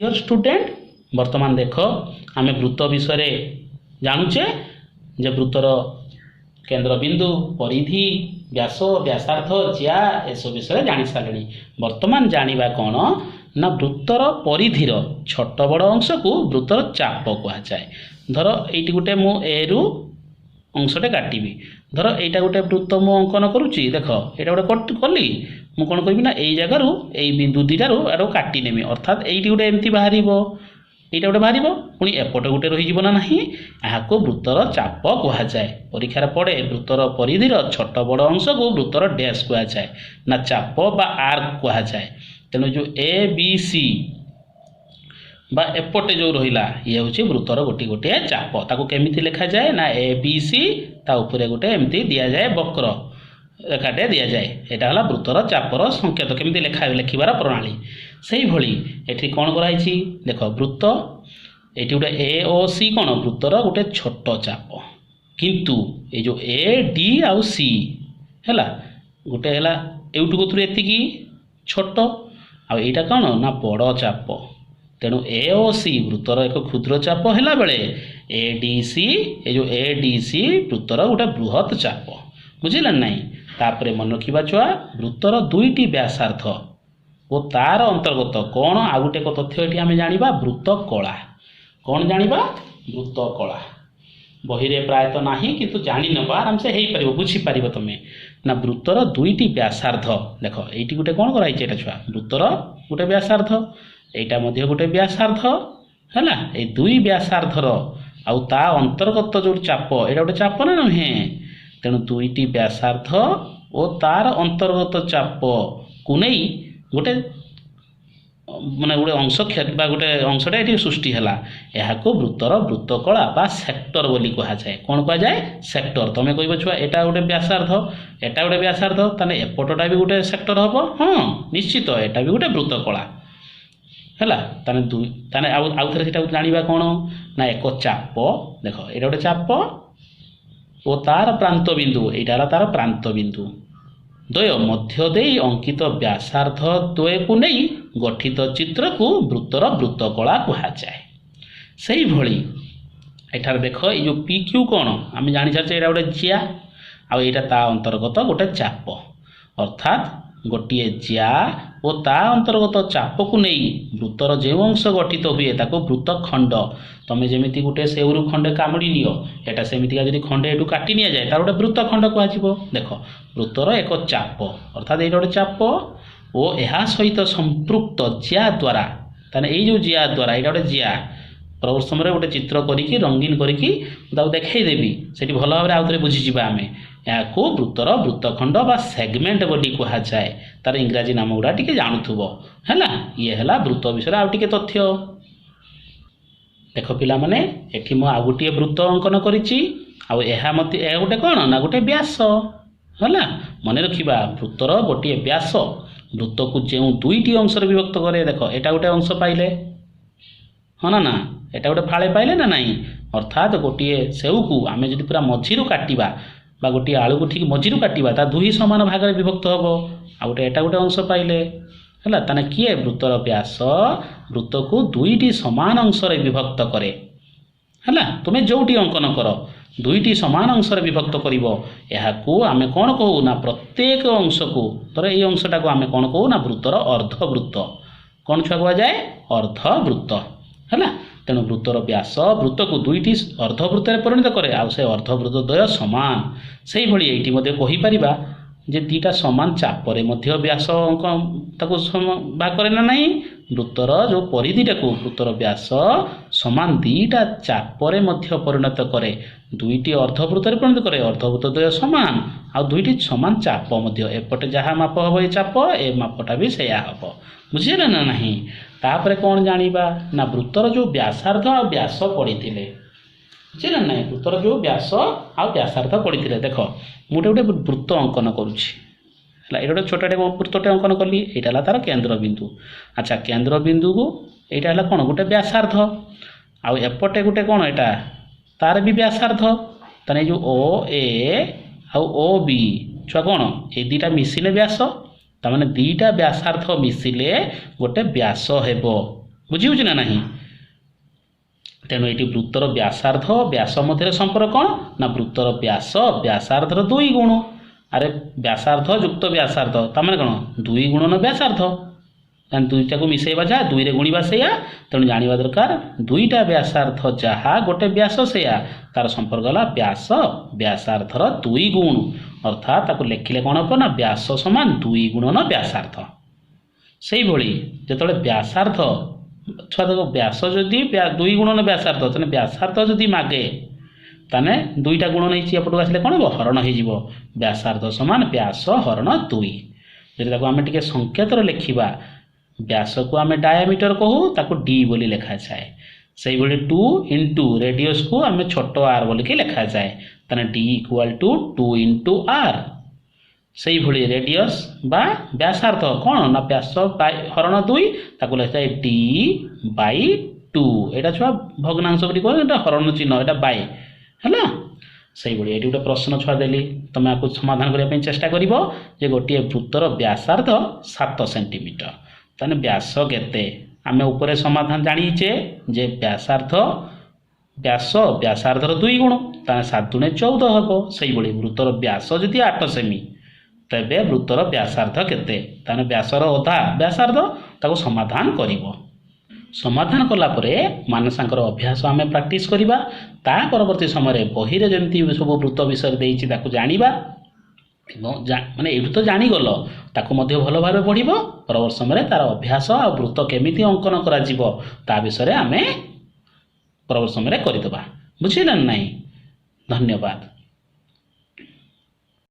Deer student, ବର୍ତ୍ତମାନ ଦେଖ, ଆମେ ବୃତ୍ତ ବିଷୟରେ ଜାଣୁଛେ ଯେ ବୃତ୍ତର କେନ୍ଦ୍ରବିନ୍ଦୁ, ପରିଧି, ବ୍ୟାସ, ବ୍ୟାସାର୍ଦ୍ଧ, ଜ୍ୟା ଏସବୁ ବିଷୟରେ ଜାଣି ସାରିଲେଣି। ବର୍ତ୍ତମାନ ଜାଣିବା କ'ଣ ନା ବୃତ୍ତର ପରିଧିର ଛୋଟ ବଡ଼ ଅଂଶକୁ ବୃତ୍ତର ଚାପ କୁହାଯାଏ। ଧର ଏଇଠି ଗୋଟେ ମୁଁ ଏରୁ ଅଂଶଟେ କାଟିବି। ଧର ଏଇଟା ଗୋଟେ ବୃତ୍ତ ମୁଁ ଅଙ୍କନ କରୁଛି। ଦେଖ, ଏଇଟା ଗୋଟେ କଲି। ମୁଁ କ'ଣ କରିବି ନା ଏଇ ଜାଗାରୁ, ଏଇ ବିନ୍ଦୁ ଦୁଇଟାରୁ ଆଡ଼କୁ କାଟି ନେବି। ଅର୍ଥାତ୍ ଏଇଠି ଗୋଟେ ଏମିତି ବାହାରିବ, ଏଇଟା ଗୋଟେ ବାହାରିବ, ପୁଣି ଏପଟେ ଗୋଟେ ରହିଯିବ ନା ନାହିଁ? ଏହାକୁ ବୃତ୍ତର ଚାପ କୁହାଯାଏ। ପରୀକ୍ଷାରେ ପଡ଼େ, ବୃତ୍ତର ପରିଧିର ଛୋଟ ବଡ଼ ଅଂଶକୁ ବୃତ୍ତର ଡ୍ୟାସ୍ କୁହାଯାଏ ନା ଚାପ ବା ଆର୍କ କୁହାଯାଏ। ତେଣୁ ଯେଉଁ ଏ ବି ସି ବା ଏପଟେ ଯେଉଁ ରହିଲା, ଇଏ ହେଉଛି ବୃତ୍ତର ଗୋଟିଏ ଗୋଟିଏ ଚାପ। ତାକୁ କେମିତି ଲେଖାଯାଏ ନା ଏ ବି ସି, ତା ଉପରେ ଗୋଟେ ଏମିତି ଦିଆଯାଏ, ବକ୍ର ରେଖାଟେ ଦିଆଯାଏ। ଏଇଟା ହେଲା ବୃତ୍ତର ଚାପର ସଂକେତ, କେମିତି ଲେଖିବାର ପ୍ରଣାଳୀ। ସେଇଭଳି ଏଠି କ'ଣ କରାହେଇଛି ଦେଖ। ବୃତ୍ତ ଏଇଠି ଗୋଟେ ଏ ଓ ସି କ'ଣ ବୃତ୍ତର ଗୋଟେ ଛୋଟ ଚାପ, କିନ୍ତୁ ଏଇ ଯେଉଁ ଏ ଡି ଆଉ ସି ହେଲା ଗୋଟେ ହେଲା ଏଇଠୁ କତୁରୁ ଏତିକି ଛୋଟ, ଆଉ ଏଇଟା କ'ଣ ନା ବଡ଼ ଚାପ। ତେଣୁ ଏ ଓ ସି ବୃତ୍ତର ଏକ କ୍ଷୁଦ୍ର ଚାପ ହେଲା ବେଳେ ଏ ଡି ସି, ଏ ଯେଉଁ ଏ ଡି ସି ବୃତ୍ତର ଗୋଟେ ବୃହତ୍ ଚାପ। ବୁଝିଲେ ନାହିଁ? ତାପରେ ମନେ ରଖିବା ଛୁଆ, ବୃତ୍ତର ଦୁଇଟି ବ୍ୟାସାର୍ଦ୍ଧ ଓ ତାର ଅନ୍ତର୍ଗତ କ'ଣ? ଆଉ ଗୋଟେ ଏକ ତଥ୍ୟ ଏଠି ଆମେ ଜାଣିବା, ବୃତ୍ତ କଳା। କ'ଣ ଜାଣିବା? ବୃତ୍ତ କଳା। ବହିରେ ପ୍ରାୟତଃ ନାହିଁ, କିନ୍ତୁ ଜାଣିନେବା, ଆରାମସେ ହେଇପାରିବ, ବୁଝିପାରିବ ତମେ। ନା ବୃତ୍ତର ଦୁଇଟି ବ୍ୟାସାର୍ଦ୍ଧ, ଦେଖ ଏଇଠି ଗୋଟେ କ'ଣ କରାହେଇଛି। ଏଇଟା ଛୁଆ ବୃତ୍ତର ଗୋଟେ ବ୍ୟାସାର୍ଦ୍ଧ, ଏଇଟା ମଧ୍ୟ ଗୋଟେ ବ୍ୟାସାର୍ଦ୍ଧ ହେଲା। ଏଇ ଦୁଇ ବ୍ୟାସାର୍ଦ୍ଧର ଆଉ ତା ଅନ୍ତର୍ଗତ ଯେଉଁ ଚାପ, ଏଇଟା ଗୋଟେ ଚାପ ନା ନୁହେଁ? ତେଣୁ ଦୁଇଟି ବ୍ୟାସାର୍ଦ୍ଧ ଓ ତାର ଅନ୍ତର୍ଗତ ଚାପକୁ ନେଇ ଗୋଟେ ମାନେ ଗୋଟେ ଅଂଶ ବା ଗୋଟେ ଅଂଶଟା ଏଠି ସୃଷ୍ଟି ହେଲା। ଏହାକୁ ବୃତ୍ତର ବୃତ୍ତକଳା ବା ସେକ୍ଟର ବୋଲି କୁହାଯାଏ। କ'ଣ କୁହାଯାଏ? ସେକ୍ଟର। ତମେ କହିବ ଛୁଆ, ଏଇଟା ଗୋଟେ ବ୍ୟାସାର୍ଦ୍ଧ, ଏଟା ଗୋଟେ ବ୍ୟାସାର୍ଦ୍ଧ, ତାହେଲେ ଏପଟଟା ବି ଗୋଟେ ସେକ୍ଟର ହେବ? ହଁ, ନିଶ୍ଚିତ, ଏଟା ବି ଗୋଟେ ବୃତ୍ତକଳା ହେଲା। ତାହେଲେ ଦୁଇ ତାହେଲେ ଆଉ ଥରେ ସେଟାକୁ ଜାଣିବା। କ'ଣ ନା ଏକ ଚାପ, ଦେଖ ଏଇଟା ଗୋଟେ ଚାପ ଓ ତାର ପ୍ରାନ୍ତ ବିନ୍ଦୁ, ଏଇଟା ହେଲା ତାର ପ୍ରାନ୍ତ ବିନ୍ଦୁ ଦ୍ୱୟ ମଧ୍ୟ ଦେଇ ଅଙ୍କିତ ବ୍ୟାସାର୍ଦ୍ଧ ଦ୍ୱୟକୁ ନେଇ ଗଠିତ ଚିତ୍ରକୁ ବୃତ୍ତର ବୃତ୍ତକଳା କୁହାଯାଏ। ସେଇଭଳି ଏଠାରେ ଦେଖ, ଏଇ ଯେଉଁ ପି କ୍ୟୁ କ'ଣ ଆମେ ଜାଣିସାରିଛେ, ଏଇଟା ଗୋଟେ ଜିଆ ଆଉ ଏଇଟା ତା ଅନ୍ତର୍ଗତ ଗୋଟେ ଚାପ। ଅର୍ଥାତ୍ ଗୋଟିଏ ଜିଆ ଓ ତା ଅନ୍ତର୍ଗତ ଚାପକୁ ନେଇ ବୃତ୍ତର ଯେଉଁ ଅଂଶ ଗଠିତ ହୁଏ, ତାକୁ ବୃତ୍ତଖଣ୍ଡ। ତମେ ଯେମିତି ଗୋଟେ ସେଉରୁ ଖଣ୍ଡେ କାମୁଡ଼ି ନିଅ, ଏଟା ସେମିତିକା ଯଦି ଖଣ୍ଡେ ଏଠୁ କାଟି ନିଆଯାଏ, ତାର ଗୋଟେ ବୃତ୍ତଖଣ୍ଡ କୁହାଯିବ। ଦେଖ, ବୃତ୍ତର ଏକ ଚାପ, ଅର୍ଥାତ୍ ଏଇଟା ଗୋଟେ ଚାପ ଓ ଏହା ସହିତ ସମ୍ପୃକ୍ତ ଜିଆ ଦ୍ୱାରା, ତାହେଲେ ଏଇ ଯେଉଁ ଜିଆ ଦ୍ୱାରା, ଏଇଟା ଗୋଟେ ଜିଆ। ପରବର୍ତ୍ତୀ ସମୟରେ ଗୋଟେ ଚିତ୍ର କରିକି, ରଙ୍ଗୀନ କରିକି ମୁଁ ତାକୁ ଦେଖେଇଦେବି, ସେଠି ଭଲ ଭାବରେ ଆଉ ଥରେ ବୁଝିଯିବା ଆମେ। ଏହାକୁ ବୃତ୍ତର ବୃତ୍ତଖଣ୍ଡ ବା ସେଗମେଣ୍ଟ ବୋଲି କୁହାଯାଏ। ତାର ଇଂରାଜୀ ନାମ ଗୁଡ଼ା ଟିକେ ଜାଣୁଥିବ। ହେଲା, ଇଏ ହେଲା ବୃତ୍ତ ବିଷୟରେ ଆଉ ଟିକେ ତଥ୍ୟ। ଦେଖ ପିଲାମାନେ, ଏଠି ମୁଁ ଆଉ ଗୋଟିଏ ବୃତ୍ତ ଅଙ୍କନ କରିଛି ଆଉ ଏହା ମଧ୍ୟ ଏହା ଗୋଟେ କ'ଣ ନା ଗୋଟେ ବ୍ୟାସ ହେଲା। ମନେ ରଖିବା, ବୃତ୍ତର ଗୋଟିଏ ବ୍ୟାସ ବୃତ୍ତକୁ ଯେଉଁ ଦୁଇଟି ଅଂଶରେ ବିଭକ୍ତ କରେ। ଦେଖ, ଏଇଟା ଗୋଟେ ଅଂଶ ପାଇଲେ, ହଁ ନା ନା? ଏଇଟା ଗୋଟେ ଫାଳେ ପାଇଲେ ନା ନାହିଁ? ଅର୍ଥାତ୍ ଗୋଟିଏ ସେଉକୁ ଆମେ ଯଦି ପୁରା ମଝିରୁ କାଟିବା ବା ଗୋଟିଏ ଆଳୁକୁ ଠିକ୍ ମଝିରୁ କାଟିବା, ତା ଦୁଇ ସମାନ ଭାଗରେ ବିଭକ୍ତ ହେବ। ଆଉ ଗୋଟେ ଏଇଟା ଗୋଟେ ଅଂଶ ପାଇଲେ। ହେଲା, ତାହେଲେ କିଏ? ବୃତ୍ତର ବ୍ୟାସ ବୃତ୍ତକୁ ଦୁଇଟି ସମାନ ଅଂଶରେ ବିଭକ୍ତ କରେ। ହେଲା, ତୁମେ ଯେଉଁଠି ଅଙ୍କନ କର, ଦୁଇଟି ସମାନ ଅଂଶରେ ବିଭକ୍ତ କରିବ। ଏହାକୁ ଆମେ କ'ଣ କହୁ ନା ପ୍ରତ୍ୟେକ ଅଂଶକୁ, ଧର ଏଇ ଅଂଶଟାକୁ ଆମେ କ'ଣ କହୁ ନା ବୃତ୍ତର ଅର୍ଦ୍ଧବୃତ୍ତ। କ'ଣ ଛୁଆ କୁହାଯାଏ? ଅର୍ଦ୍ଧବୃତ୍ତ। ହେଲା, ତେଣୁ ବୃତ୍ତର ବ୍ୟାସ ବୃତ୍ତକୁ ଦୁଇଟି ଅର୍ଦ୍ଧବୃତ୍ତରେ ପରିଣତ କରେ ଆଉ ସେ ଅର୍ଦ୍ଧବୃତ୍ତ ଦ୍ୱୟ ସମାନ। ସେଇଭଳି ଏଇଠି ମଧ୍ୟ କହିପାରିବା ଯେ ଦୁଇଟା ସମାନ ଚାପରେ ମଧ୍ୟ ବ୍ୟାସ ଅଙ୍କ ତାକୁ ଭାଗ କରେ ନା ନାହିଁ? ବୃତ୍ତର ଯେଉଁ ପରିଧିଟାକୁ ବୃତ୍ତର ବ୍ୟାସ ସମାନ ଦୁଇଟା ଚାପରେ ମଧ୍ୟ ପରିଣତ କରେ, ଦୁଇଟି ଅର୍ଦ୍ଧବୃତ୍ତରେ ପରିଣତ କରେ। ଅର୍ଦ୍ଧବୃତ୍ତ ଦ୍ୱୟ ସମାନ ଆଉ ଦୁଇଟି ସମାନ ଚାପ ମଧ୍ୟ। ଏପଟେ ଯାହା ମାପ ହେବ ଏ ଚାପ, ଏ ମାପଟା ବି ସେଇଆ ହେବ। ବୁଝିଲେ ନା ନାହିଁ? ତାପରେ କ'ଣ ଜାଣିବା ନା ବୃତ୍ତର ଯେଉଁ ବ୍ୟାସାର୍ଦ୍ଧ ଆଉ ବ୍ୟାସ ପଡ଼ିଥିଲେ, ବୁଝିଲେ ନା ନାହିଁ? ବୃତ୍ତର ଯେଉଁ ବ୍ୟାସ ଆଉ ବ୍ୟାସାର୍ଦ୍ଧ ପଡ଼ିଥିଲେ, ଦେଖ ମୁଁ ଗୋଟେ ଗୋଟେ ବୃତ୍ତ ଅଙ୍କନ କରୁଛି। ହେଲା, ଏଇଟା ଗୋଟେ ଛୋଟଟେ ବୃତ୍ତଟେ ଅଙ୍କନ କଲି। ଏଇଟା ହେଲା ତାର କେନ୍ଦ୍ରବିନ୍ଦୁ। ଆଚ୍ଛା, କେନ୍ଦ୍ରବିନ୍ଦୁକୁ ଏଇଟା ହେଲା କ'ଣ? ଗୋଟେ ବ୍ୟାସାର୍ଦ୍ଧ। ଆଉ ଏପଟେ ଗୋଟେ କ'ଣ? ଏଇଟା ତାର ବି ବ୍ୟାସାର୍ଦ୍ଧ। ତାହେଲେ ଏଇ ଯେଉଁ ଓ ଏ ଆଉ ଓ ବି ଛୁଆ କ'ଣ, ଏଇ ଦୁଇଟା ମିଶିଲେ ବ୍ୟାସ। ତାମାନେ ଦୁଇଟା ବ୍ୟାସାର୍ଦ୍ଧ ମିଶିଲେ ଗୋଟେ ବ୍ୟାସ ହେବ। ବୁଝି ହେଉଛି ନା ନାହିଁ? ତେଣୁ ଏଇଠି ବୃତ୍ତର ବ୍ୟାସାର୍ଦ୍ଧ ବ୍ୟାସ ମଧ୍ୟରେ ସମ୍ପର୍କ କ'ଣ ନା ବୃତ୍ତର ବ୍ୟାସ ବ୍ୟାସାର୍ଦ୍ଧର ଦୁଇ ଗୁଣ। ଆରେ, ବ୍ୟାସାର୍ଦ୍ଧ ଯୁକ୍ତ ବ୍ୟାସାର୍ଦ୍ଧ, ତାମାନେ କ'ଣ? ଦୁଇ ଗୁଣନ ବ୍ୟାସାର୍ଦ୍ଧ। ତାହେଲେ ଦୁଇଟାକୁ ମିଶାଇବା ଯାହା, ଦୁଇରେ ଗୁଣିବା ସେଇଆ। ତେଣୁ ଜାଣିବା ଦରକାର, ଦୁଇଟା ବ୍ୟାସାର୍ଦ୍ଧ ଯାହା, ଗୋଟେ ବ୍ୟାସ ସେଇଆ। ତାର ସମ୍ପର୍କ ହେଲା ବ୍ୟାସ ବ୍ୟାସାର୍ଦ୍ଧର ଦୁଇ ଗୁଣ। ଅର୍ଥାତ୍ ତାକୁ ଲେଖିଲେ କ'ଣ ହେବ ନା ବ୍ୟାସ ସମାନ ଦୁଇ ଗୁଣନ ବ୍ୟାସାର୍ଦ୍ଧ। ସେଇଭଳି ଯେତେବେଳେ ବ୍ୟାସାର୍ଦ୍ଧ, ଛୁଆ ଦେଖ, ବ୍ୟାସ ଯଦି ଦୁଇ ଗୁଣନ ବ୍ୟାସାର୍ଦ୍ଧ, ତାହେଲେ ବ୍ୟାସାର୍ଦ୍ଧ ଯଦି ମାଗେ, ତାହେଲେ ଦୁଇଟା ଗୁଣନ ହେଇଛି, ଏପଟକୁ ଆସିଲେ କ'ଣ ହେବ? ହରଣ ହେଇଯିବ। ବ୍ୟାସାର୍ଦ୍ଧ ସମାନ ବ୍ୟାସ ହରଣ ଦୁଇ। ଯଦି ତାକୁ ଆମେ ଟିକେ ସଂକେତରେ ଲେଖିବା, ବ୍ୟାସକୁ ଆମେ ଡାୟାମିଟର କହୁ, ତାକୁ ଡି ବୋଲି ଲେଖାଯାଏ। ସେଇଭଳି ଟୁ ଇଣ୍ଟୁ ରେଡ଼ିୟସକୁ ଆମେ ଛୋଟ ଆର୍ ବୋଲିକି ଲେଖାଯାଏ। ତାହେଲେ D equal to two into R। ସେଇଭଳି ରେଡ଼ିୟସ୍ ବା ବ୍ୟାସାର୍ଦ୍ଧ କ'ଣ ନା ବ୍ୟାସ ବାଇ ହରଣ ଦୁଇ, ତାକୁ ଲେଖାଯାଏ ଡି ବାଇ ଟୁ। ଏଇଟା ଛୁଆ ଭଗ୍ନାଂଶ ବୋଲି କୁହ, ଏଇଟା ହରଣ ଚିହ୍ନ, ଏଇଟା ବାଇ ହେଲା। ସେଇଭଳି ଏଇଠି ଗୋଟେ ପ୍ରଶ୍ନ ଛୁଆ ଦେଲି, ତମେ ଆକୁ ସମାଧାନ କରିବା ପାଇଁ ଚେଷ୍ଟା କରିବ ଯେ ଗୋଟିଏ ବୃତ୍ତର ବ୍ୟାସାର୍ଦ୍ଧ 7 ସେଣ୍ଟିମିଟର, ତାହେଲେ ବ୍ୟାସ କେତେ? ଆମେ ଉପରେ ସମାଧାନ ଜାଣିଛେ ଯେ ବ୍ୟାସାର୍ଦ୍ଧ ବ୍ୟାସ ବ୍ୟାସାର୍ଦ୍ଧର ଦୁଇ ଗୁଣ, ତାହେଲେ 7 ଦୁଣେ 14 ହେବ। ସେଇଭଳି ବୃତ୍ତର ବ୍ୟାସ ଯଦି 8 ସେମି, ତେବେ ବୃତ୍ତର ବ୍ୟାସାର୍ଦ୍ଧ କେତେ? ତାହେଲେ ବ୍ୟାସର ଅଧା ବ୍ୟାସାର୍ଦ୍ଧ। ତାକୁ ସମାଧାନ କରିବ। ସମାଧାନ କଲା ପରେ ମାନସାଙ୍କର ଅଭ୍ୟାସ ଆମେ ପ୍ରାକ୍ଟିସ୍ କରିବା। ତା ପରବର୍ତ୍ତୀ ସମୟରେ ବହିରେ ଯେମିତି ସବୁ ବୃତ୍ତ ବିଷୟରେ ଦେଇଛି, ତାକୁ ଜାଣିବା ଏବଂ ମାନେ ଏଇଠୁ ତ ଜାଣିଗଲ, ତାକୁ ମଧ୍ୟ ଭଲ ଭାବେ ପଢ଼ିବ। ପରବର୍ତ୍ତୀ ସମୟରେ ତାର ଅଭ୍ୟାସ ଆଉ ବୃତ୍ତ କେମିତି ଅଙ୍କନ କରାଯିବ, ତା ବିଷୟରେ ଆମେ ପରବର୍ତ୍ତୀ ସମୟରେ କରିଦେବା। ବୁଝିଲେ ନା ନାହିଁ? ଧନ୍ୟବାଦ।